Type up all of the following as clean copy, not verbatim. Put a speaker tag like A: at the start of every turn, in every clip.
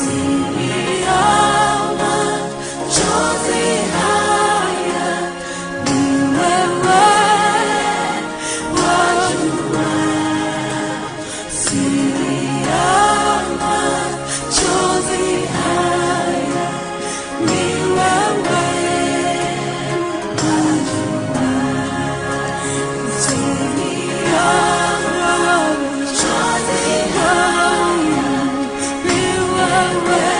A: Siri ya machozi haya ni wewe wajua. Siri ya machozi haya ni wewe wajua. Siri ya machozi haya ni wewe.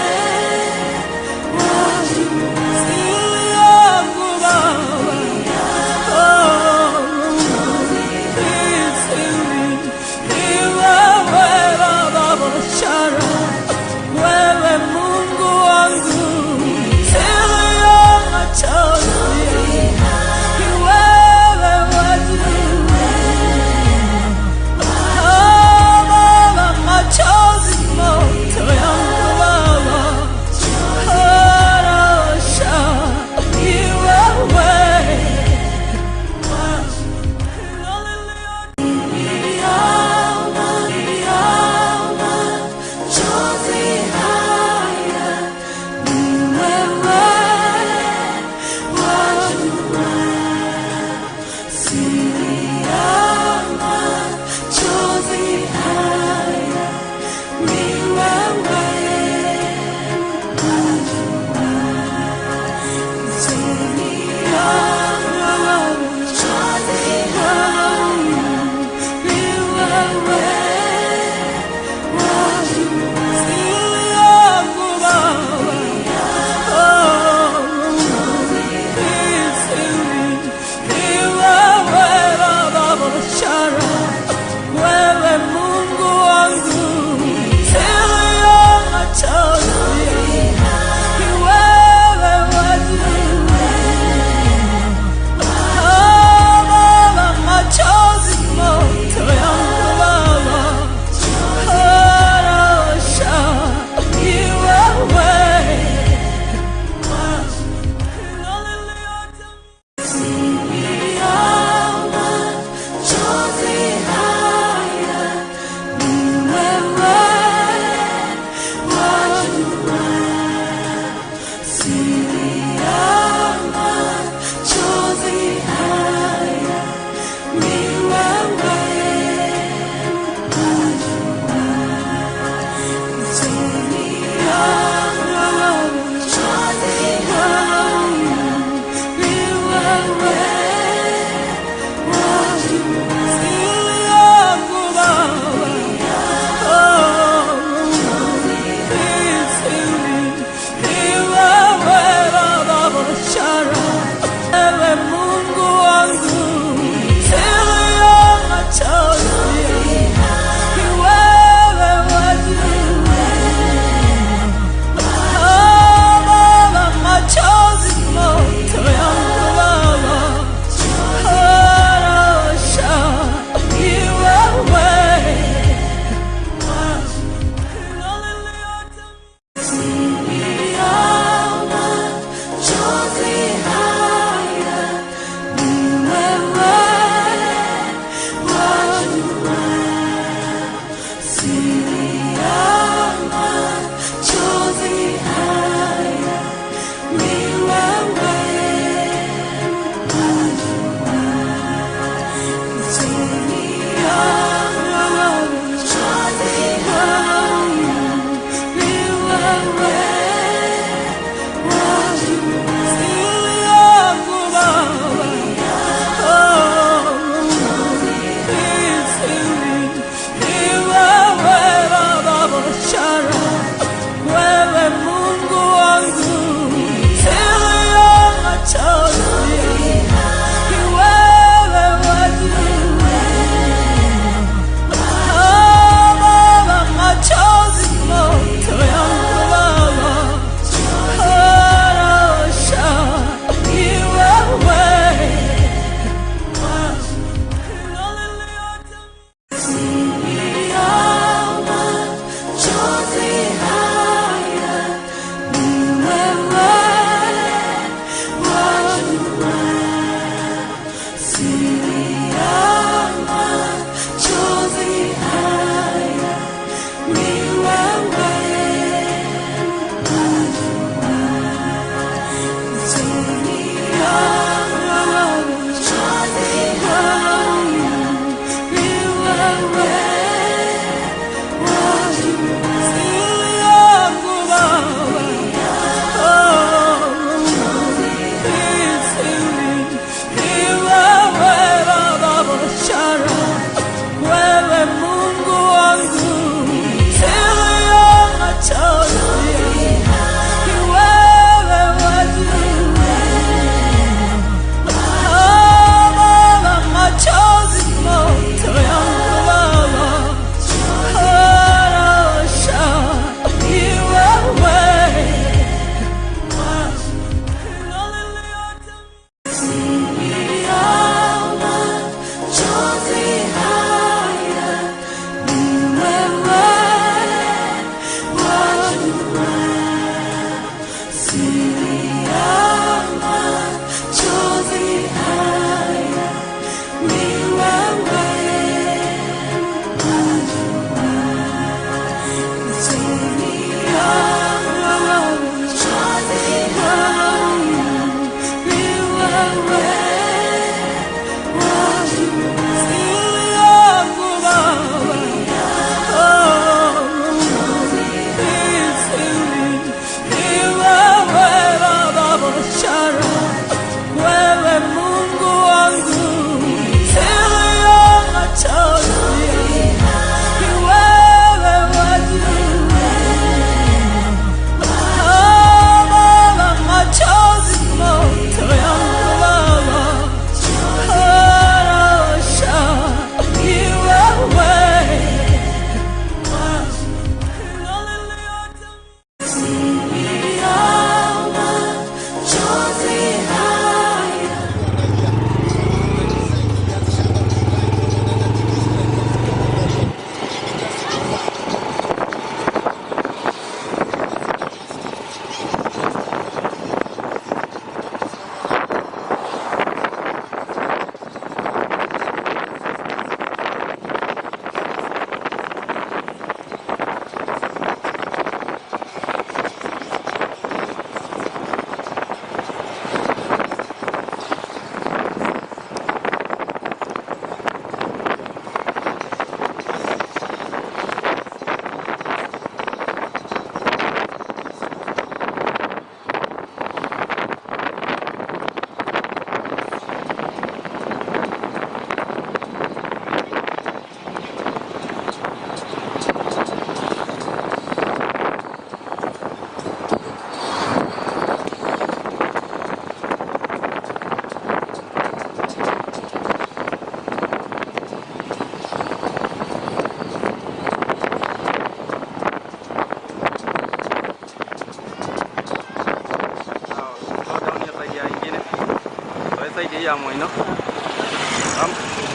B: Moino.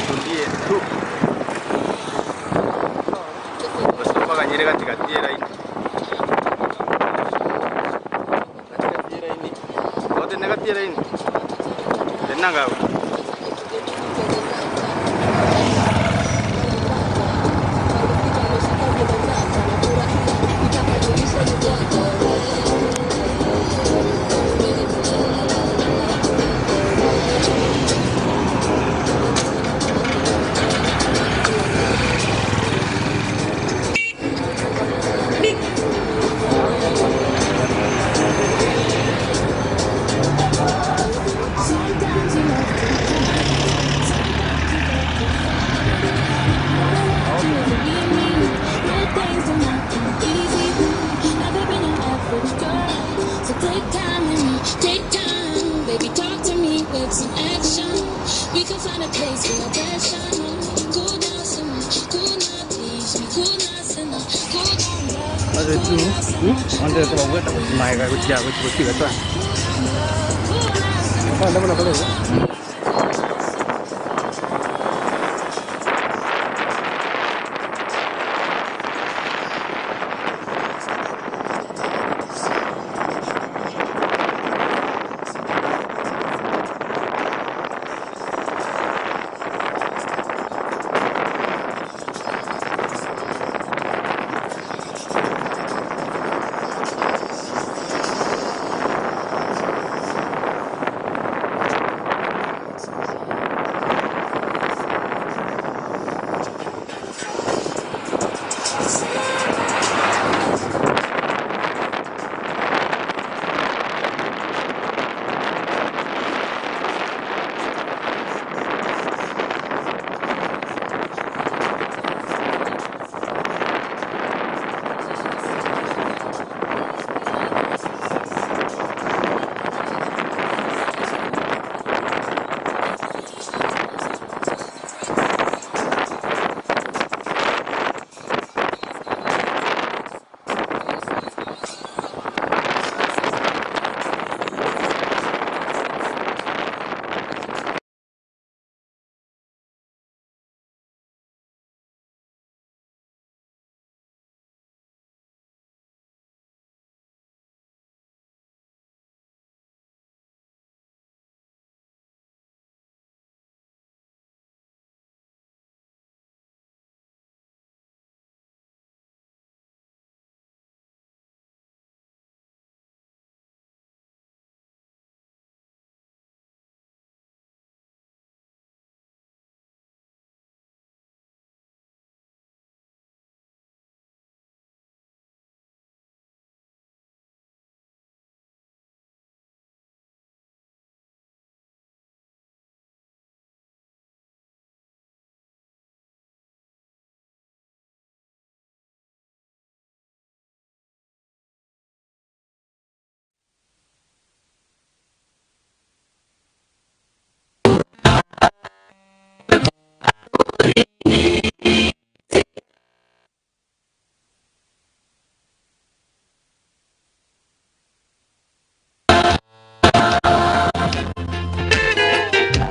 B: Tulie tu. Usipaka nyere katikati ya line. Katikati ya line. Wote katikati ya line. Tena ngao.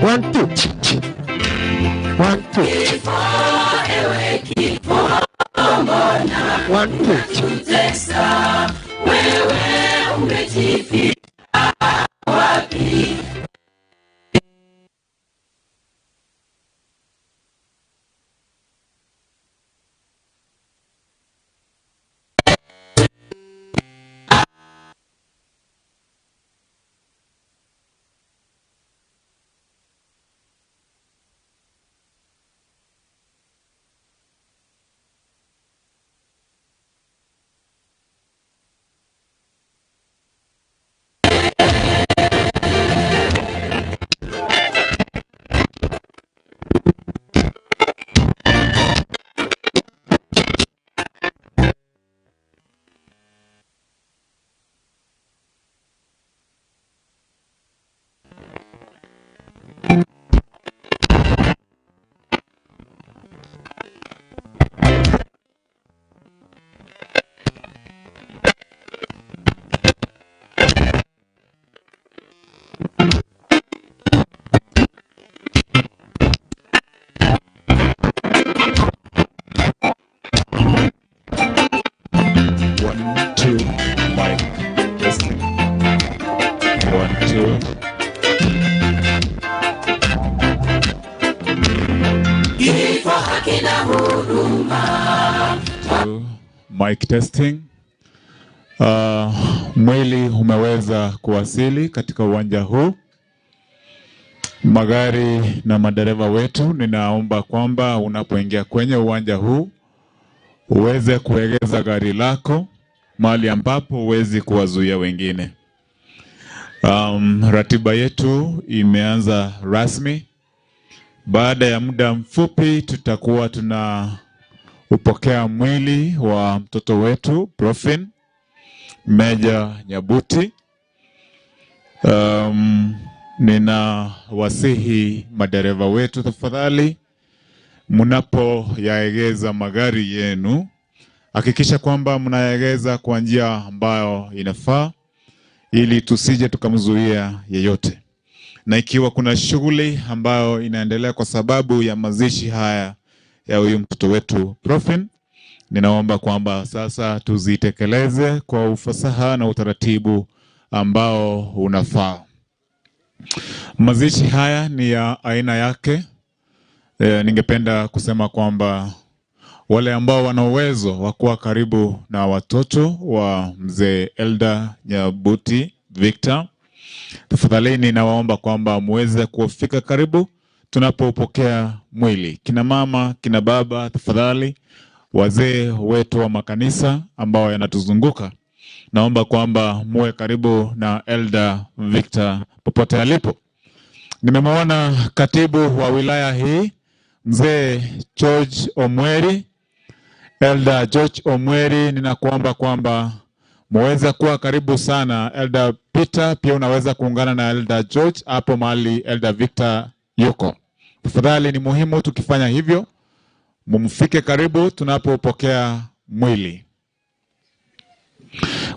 C: One, two, 1, 2, 1, 2.
A: na huruma.
D: Mic testing. Mwili umeweza kuwasili katika uwanja huu. Magari na madereva wetu, ninaomba kwamba unapoingia kwenye uwanja huu uweze kuegeza gari lako mahali ambapo huwezi kuwazuia wengine. Ratiba yetu imeanza rasmi. Baada ya muda mfupi tutakuwa tuna upokea mwili wa mtoto wetu Profin Meja Nyabuti. Ninawasihi madereva wetu, tafadhali, mnapoyaegeza magari yenu hakikisha kwamba mnayaegeza kwa njia ambayo inafaa, ili tusije tukamzuia yeyote. Na ikiwa kuna shughuli ambayo inaendelea kwa sababu ya mazishi haya ya huyu mtoto wetu Profin, ninaomba kwamba sasa tuzitekeleze kwa ufasaha na utaratibu ambao unafaa. Mazishi haya ni ya aina yake. Ningependa kusema kwamba wale ambao wana uwezo wa kuwa karibu na watoto wa mzee Elda Nyabuti Victor, tafadhalini nawaomba kwamba muweze kufika karibu tunapopokea mwili. Kina mama, kina baba, tafadhali, wazee wetu wa makanisa ambao yanatuzunguka, naomba kwamba muwe karibu na Elda Victor popote alipo. Nimemwona katibu wa wilaya hii mzee George Omweri, Elda George Omweri, ninakuomba kwamba muweze kuwa karibu sana. Elda Peter, pia unaweza kuungana na Elda George hapo mahali Elda Victor yuko. Tafadhali, ni muhimu tukifanya hivyo mumfike karibu tunapopokea mwili.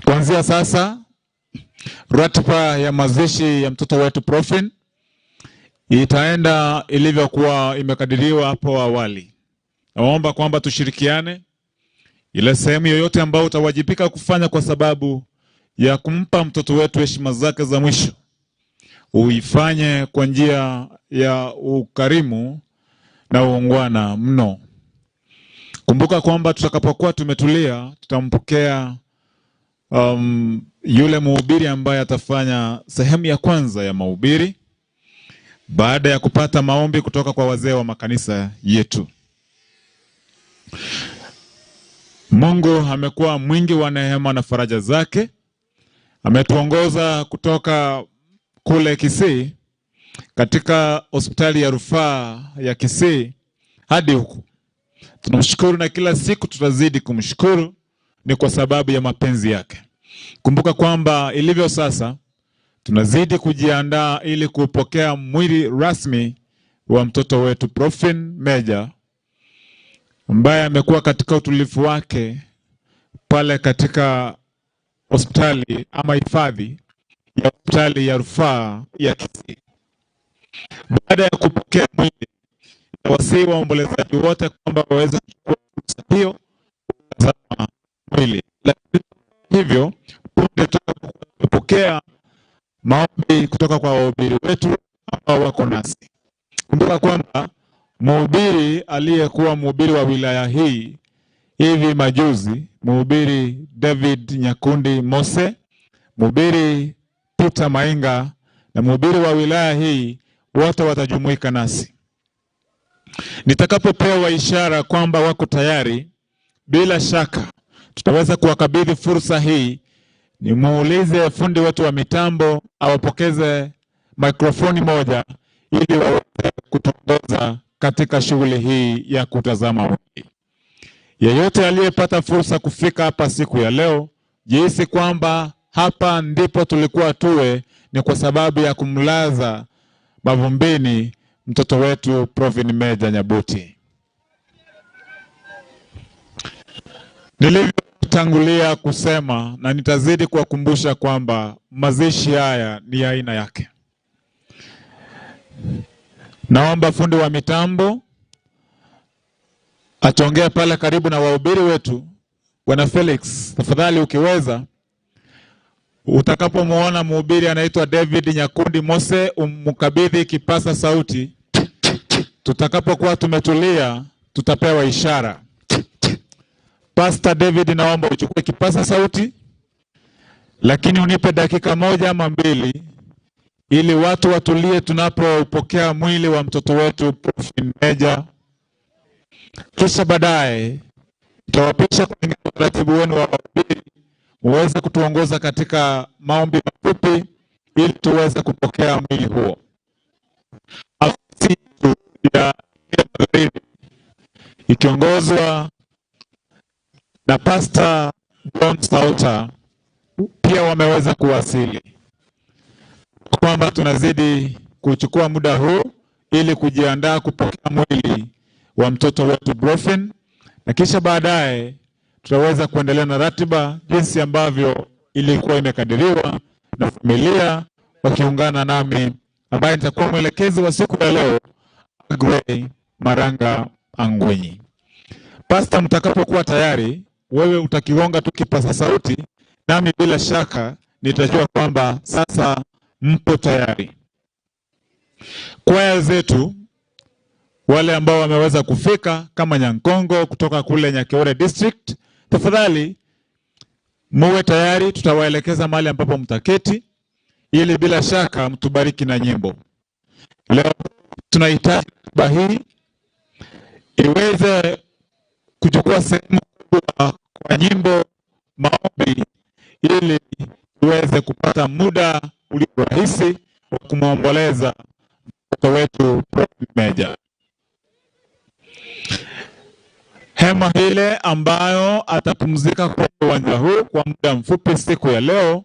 D: Kuanzia sasa, ratiba ya mazishi ya mtoto wetu Profin itaenda ilivyokuwa imekadiriwa hapo awali. Naomba kwamba tushirikiane. Ile sehemu yoyote ambayo utawajibika kufanya kwa sababu ya kumpa mtoto wetu heshima zake za mwisho, uifanye kwa njia ya ukarimu na uungwana mno. Kumbuka kwamba tutakapokuwa tumetulia, tutampokea yule mhubiri ambaye atafanya sehemu ya kwanza ya mahubiri baada ya kupata maombi kutoka kwa wazee wa makanisa yetu. Mungu amekuwa mwingi wa neema na faraja zake. Ametuongoza kutoka kule Kisii katika hospitali ya rufaa ya Kisii hadi huku. Tunamshukuru na kila siku tutazidi kumshukuru, ni kwa sababu ya mapenzi yake. Kumbuka kwamba ilivyo sasa tunazidi kujiandaa ili kupokea mwili rasmi wa mtoto wetu Profin Meja, ambaye amekuwa katika utulivu wake pale katika hospitali ama hifadhi ya hospitali ya rufaa ya Kisii. Baada ya kupokea mwili, nawasihi waombolezaji wote kwamba waweze kuchukua fursa hiyo kutazama mwili. Lakini hivyo punde tutakapopokea maombi kutoka kwa wahubiri wetu ambao wako nasi. Kumbuka kwamba mhubiri aliyekuwa mhubiri wa wilaya hii hivi majuzi, mhubiri David Nyakundi Mose, mhubiri Peter Mainga na mhubiri wa wilaya hii, wote watajumuika nasi. Nitakapopewa ishara kwamba wako tayari, bila shaka tutaweza kuwakabidhi fursa hii. Nimuulize fundi wetu wa mitambo awapokeze mikrofoni moja ili waweze kutongoza katika shughuli hii ya kutazama mwili. Yeyote aliyepata fursa kufika hapa siku ya leo, jihisi kwamba hapa ndipo tulikuwa tuwe, ni kwa sababu ya kumlaza mavumbini mtoto wetu Profin Meja Nyabuti. Nilivyotangulia kusema na nitazidi kuwakumbusha kwamba mazishi haya ni aina yake. Naomba fundi wa mitambo atongee pale karibu na wahubiri wetu. Bwana Felix, tafadhali ukiweza, utakapomuona mhubiri anaitwa David Nyakundi Mose, umkabidhi kipasa sauti. Tutakapokuwa tumetulia, tutapewa ishara. Pastor David, naomba uchukue kipaza sauti, lakini unipe dakika 1 ama 2 ili watu watulie tunapopokea mwili wa mtoto wetu Profin Meja. Kisha baadaye tutawapisha kulingana na utaratibu wenu wa wahubiri, muweze kutuongoza katika maombi mafupi ili tuweze kupokea mwili huo. Afisi ya Magharibi ikiongozwa na Pastor John Sauta pia wameweza kuwasili. Kwamba tunazidi kuchukua muda huu ili kujiandaa kupokea mwili wa mtoto wetu Brofin, na kisha baadaye tutaweza kuendelea na ratiba jinsi ambavyo ilikuwa imekadiriwa na familia wakiungana nami ambaye nitakuwa mwelekezi wa siku ya leo, Gray Maranga Angwenyi. Pastor, mtakapokuwa tayari, wewe utakigonga tu kipaza sauti, nami bila shaka nitajua kwamba sasa mpo tayari. Kwaya zetu, wale ambao wameweza kufika kama Nyankongo kutoka kule Nyakeore District, tafadhali muwe tayari, tutawaelekeza mahali ambapo mtaketi ili bila shaka mtubariki na nyimbo. Leo tunahitaji ratiba hii iweze kuchukua sehemu kubwa kwa nyimbo, maombi, ili tuweze kupata muda ulio rahisi wa kumwomboleza mtoto wetu Profin Meja. Hema ile ambayo atapumzika kwa uwanja huu kwa muda mfupi siku ya leo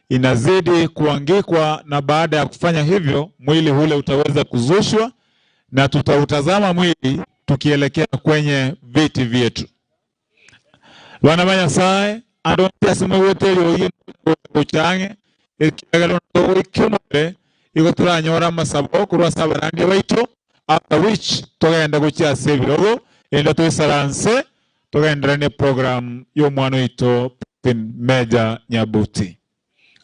D: inazidi kuangikwa, na baada ya kufanya hivyo mwili ule utaweza kuzushwa na tutautazama mwili tukielekea kwenye viti vyetu. Bana ba Nyasaye andonti asime weteri oyi ochange ekiagalo ikyomore igo turanyora masabo kurwa sabarandi baito, after which tugenda gukia sebirogo enda tuisaranse tugenderanie program y'omwana wito Profin Meja Nyabuti.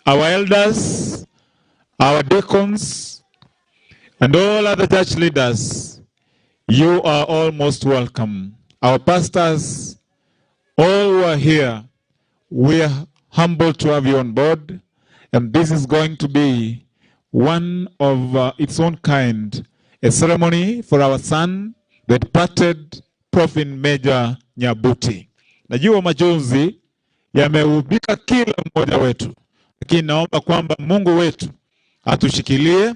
D: Our elders, our deacons, and all other church leaders, you are all most welcome. Our pastors, all who are here, we are humbled to have you on board, and this is going to be one of its own kind, a ceremony for our son, the departed Profin Meja Nyabuti. Najua majonzi yameubika kila mmoja wetu, lakini naomba kwamba Mungu wetu atushikilie,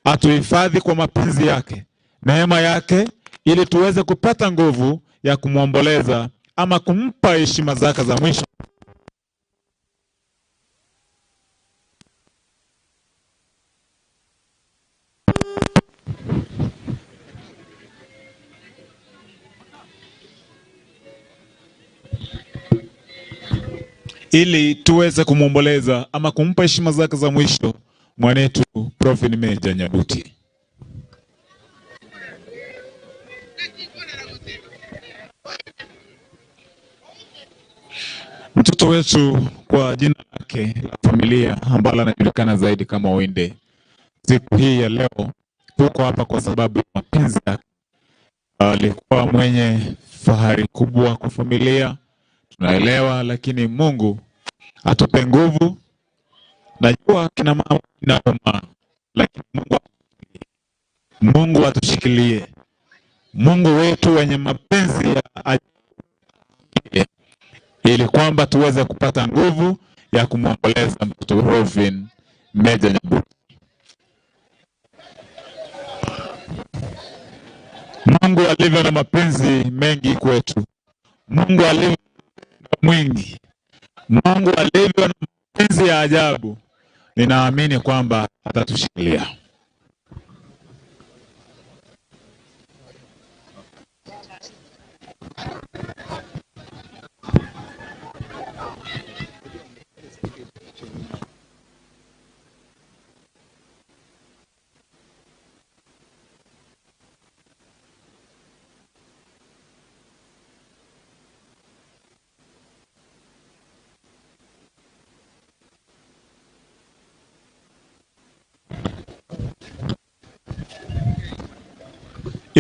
D: atuhifadhi kwa mapenzi yake, neema yake, ili tuweze kupata nguvu ya kumwomboleza ama kumpa heshima zake za mwisho. Ili tuweze kumwomboleza ama kumpa heshima zake za mwisho mwanetu Profin Meja Nyabuti. Mtoto wetu kwa jina lake la familia ambalo anajulikana zaidi kama Winde, siku hii ya leo tuko hapa kwa sababu ya mapenzi yake. Alikuwa mwenye fahari kubwa kwa familia, tunaelewa, lakini Mungu atupe nguvu. Najua kina mama inauma, lakini Mungu atushikilie. Mungu wetu wenye mapenzi ya ajabu, ili kwamba tuweze kupata nguvu ya kumwomboleza mtoto Profin Meja Nyabuti. Mungu alivyo na mapenzi mengi kwetu, Mungu alivyo mwingi, Mungu alivyo na mapenzi ya ajabu, ninaamini kwamba atatushikilia.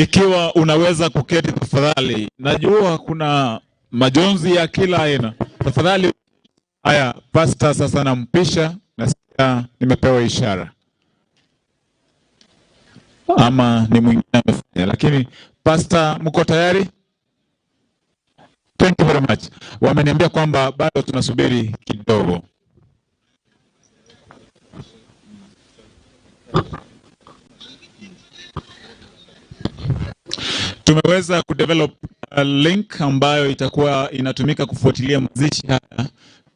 D: Ikiwa unaweza kuketi tafadhali, najua kuna majonzi ya kila aina. Tafadhali. Haya, pasta sasa nampisha, nasikia nimepewa ishara ama ni mwingine amefanya, lakini pasta, mko tayari? Thank you very much. Wameniambia kwamba bado tunasubiri kidogo. Tumeweza kudevelop a link ambayo itakuwa inatumika kufuatilia mazishi haya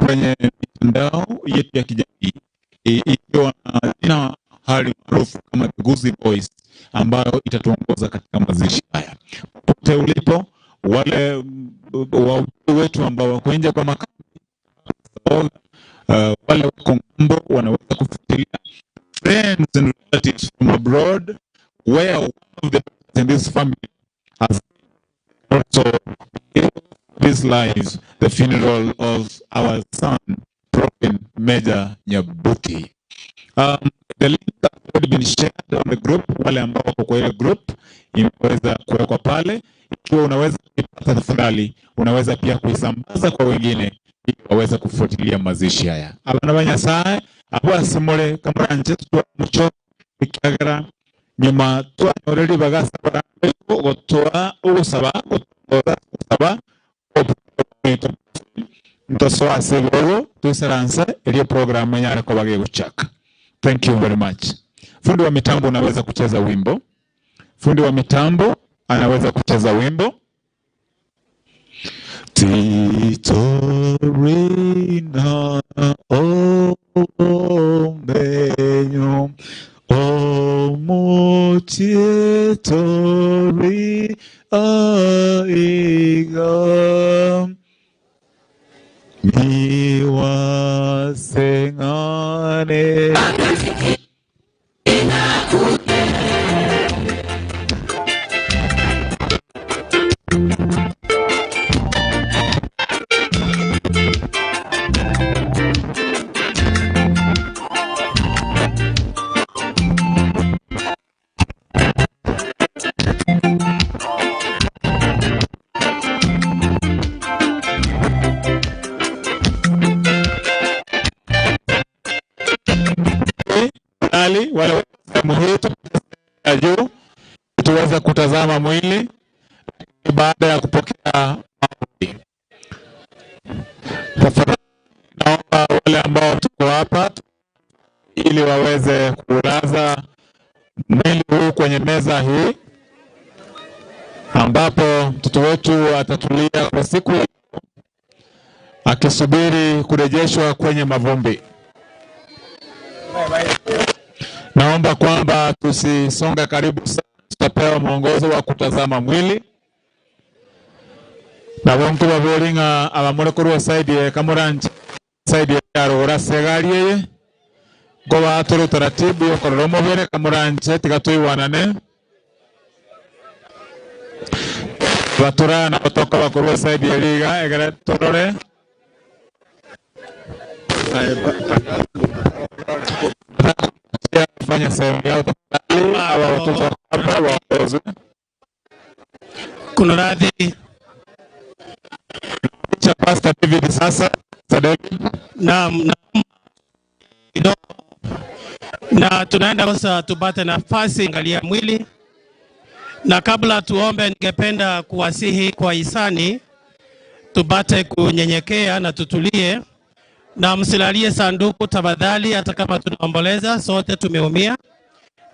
D: kwenye mitandao yetu ya kijamii, ikiwa na jina hali maarufu kama Guzi Boys, ambayo itatuongoza katika mazishi haya. Popote ulipo, wale wahubiri wetu ambao wako nje kwa makambi, wale wako ng'ambo wanaweza kufuatilia. Friends and relatives from abroad where one of the in this family has also this lives the funeral of our son, Prophet Major Nyabuti. The link has already been shared on the group. Wale ambao wako kwa ile group imeweza kuwekwa pale. Ikiwa unaweza kuipata tafadhali, unaweza pia kuisambaza kwa wengine ili waweze kufuatilia mazishi haya. Abana ba Nyasaye abo asimole kamuranje tutwa mucho ikiagera nyuma twanyoreri bagasaba gotwa ugusaba gusaba ntosoa segoro tusaransa iliyo programu yare ko bagiye guchaka. Thank you very much. Fundi wa mitambo unaweza kucheza wimbo. Fundi wa mitambo anaweza kucheza wimbo. Titorina omenyo omutietori aiga niwasengane. Wale sehemu hii ya juu tuweze kutazama mwili baada ya kupokea maombi. Tafadhali naomba wale ambao tuko hapa ili waweze kulaza mwili huu kwenye meza hii ambapo mtoto wetu atatulia kwa siku akisubiri kurejeshwa kwenye mavumbi. Naomba kwamba tusisonga karibu sana, tutapewa mwongozo wa kutazama mwili. Na bonku baboringa abamurekorwa side kamuranch side ya rora segaliye goba toro taratibu yokororo mubere kamuranche tigatuiwanane baturana batoka bakorwa side ya liga egere torore fanya sehemu yao tafadhali, hawa watoto hapa waongozwe.
E: Kuna radhi
D: cha Pastor David sasa. Pastor David.
E: Naam, na tunaenda sasa tupate nafasi angalia mwili, na kabla tuombe, ningependa kuwasihi kwa hisani tupate kunyenyekea na tutulie na msilalie sanduku tafadhali, hata kama tunaomboleza sote tumeumia.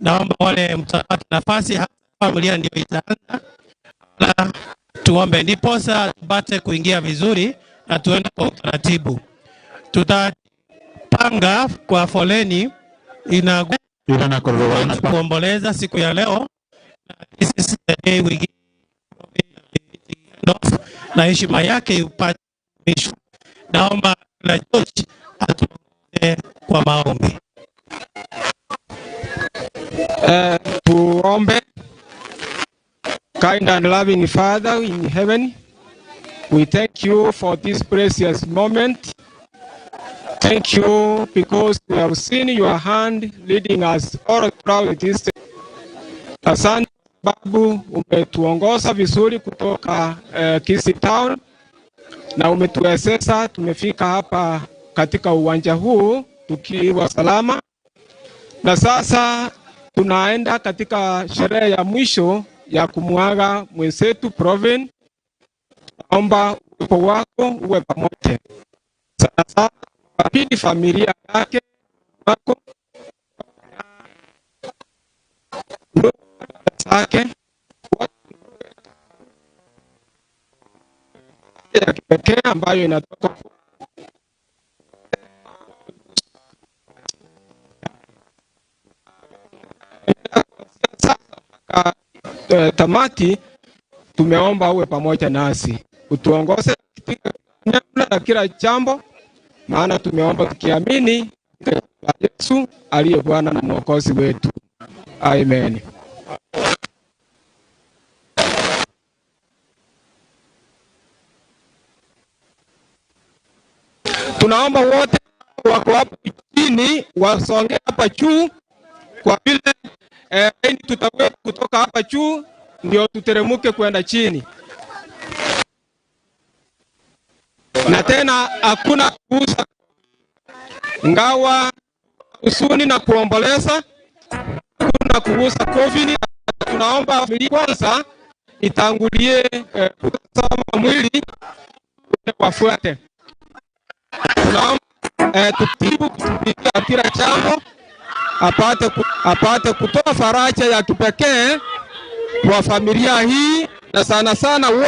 E: Naomba wale mtapata nafasi, hata familia ndio itaanza, na tuombe ndiposa tupate kuingia vizuri na tuende kwa utaratibu. Tutapanga kwa foleni ina kuomboleza siku ya leo. This is the day we give na heshima yake ipate. Naomba na George atuongoze kwa maombi.
F: Tuombe. Kind and loving Father in heaven, we thank you for this precious moment. Thank you because we have seen your hand leading us all throughout this. Asante Sababu umetuongoza vizuri kutoka Kisii Town na umetuwezesha tumefika hapa katika uwanja huu tukiwa salama, na sasa tunaenda katika sherehe ya mwisho ya kumwaga mwenzetu Provin. Naomba uwepo wako uwe pamoja sasa, pili familia yake wako ndugu zake ya kipekee ambayo inatoka mpaka tamati. Tumeomba uwe pamoja nasi, utuongoze katika neno na kila jambo, maana tumeomba tukiamini katika jina la Yesu aliye Bwana na Mwokozi wetu. Amen. Tunaomba wote wako hapo chini wasonge hapa juu, kwa vile laini tutaweka kutoka hapa juu ndio tuteremuke kwenda chini, na tena hakuna kuuza, ngawa huzuni na kuomboleza, hakuna kuuza coffin. Tunaomba familia kwanza itangulie kutazama mwili wafuate. Tunaomba tutibu kutupigia kila jambo apate kutoa faraja ya kipekee kwa familia hii na sana sana wote.